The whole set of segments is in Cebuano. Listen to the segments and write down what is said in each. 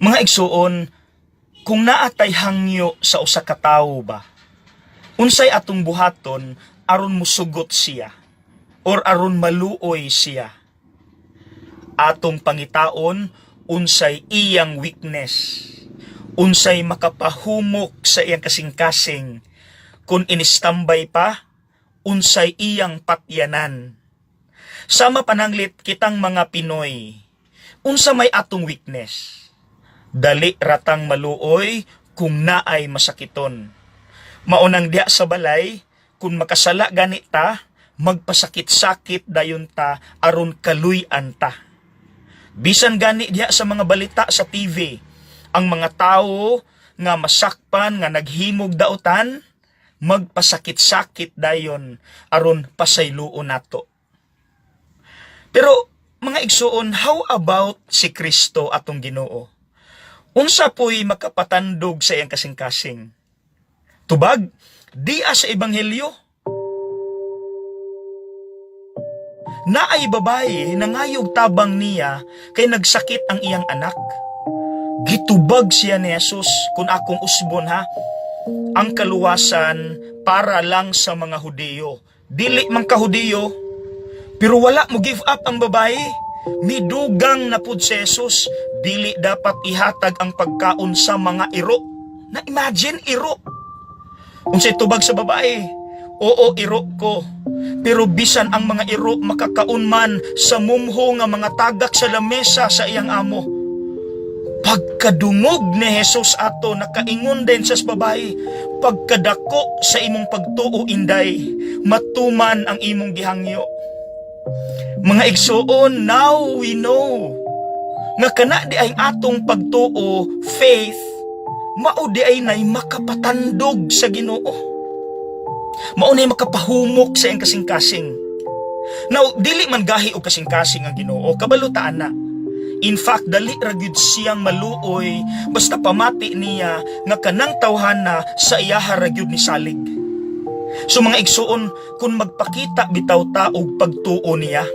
Mga igsuon, kung naa tay hangyo sa usa ka tawo ba, unsay atong buhaton aron musugot siya or aron maluoy siya? Atong pangitaon unsay iyang weakness, unsay makapahumok sa iyang kasing-kasing, kung inistambay pa, unsay iyang patyanan. Sama pananglit kitang mga Pinoy, unsa may atong weakness? Dali ratang maluoy kung naay masakiton. Maunang diya sa balay, kung makasala gani ta, magpasakit-sakit dayon ta aron kaluy-an ta. Bisan gani diha sa mga balita sa TV, ang mga tao nga masakpan nga naghimog dautan, magpasakit-sakit dayon aron pasayloon nato. Pero mga igsuon, how about si Kristo atong Ginoo? Unsa po'y makapatandog sa iyang kasing-kasing? Tubag, diha sa Ebanghelyo. Naay babaye nangayog tabang niya kay nagsakit ang iyang anak. Gitubag siya ni Jesus, kung akong usbon ha, ang kaluwasan para lang sa mga Hudiyo. Dili man ka Hudiyo, pero wala mo give up ang babae. Midugang na pud si Jesus, dili dapat ihatag ang pagkaon sa mga iro. Na imagine, iro. Unsay tubag sa babae? "Oo, iro ko. Pero bisan ang mga iro makakaon man sa mumho nga mga tagak sa lamesa sa iyang amo." Pagkadungog ni Jesus ato, nakaingon din sa babae, "Pagkadako sa imong pagtuo, inday, matuman ang imong gihangyo." Mga igsuon, now we know nga kana di ay atong pagtuo, faith, mao di ay nay makapatandog sa Ginoo. Mao nay makapahumok sa iyang kasing-kasing. Now, dili man gahi og kasing-kasing ang Ginoo, kabalo ta ana. In fact, dali ra gyud siyang maluoy basta pamati niya nga kanang tawhana sa iyaha ra gyud ni salig. So mga igsuon, kung magpakita bitaw ta og pagtuo niya,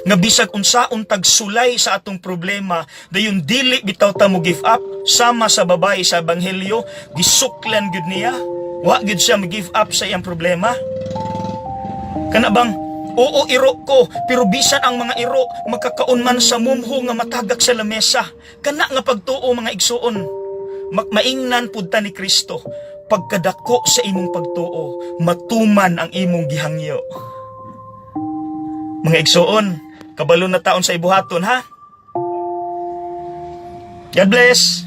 nga bisag unsaon tagsulay sa atong problema, dayon dili bitaw ta mo give up, sama sa babae sa ebanghelyo, gisuklan gyud niya. Wa gyud siya mo give up sa iyang problema. Kana bang, "Oo, iro ko, pero bisan ang mga iro makakaon man sa mumho nga matagak sa lamesa." Kana nga pagtuo, mga igsuon. Maingnan pud ta ni Kristo, "Pagkadako sa imong pagtuo, matuman ang imong gihangyo." Mga igsuon, kabalo na ta unsa ibuhaton ha. God bless.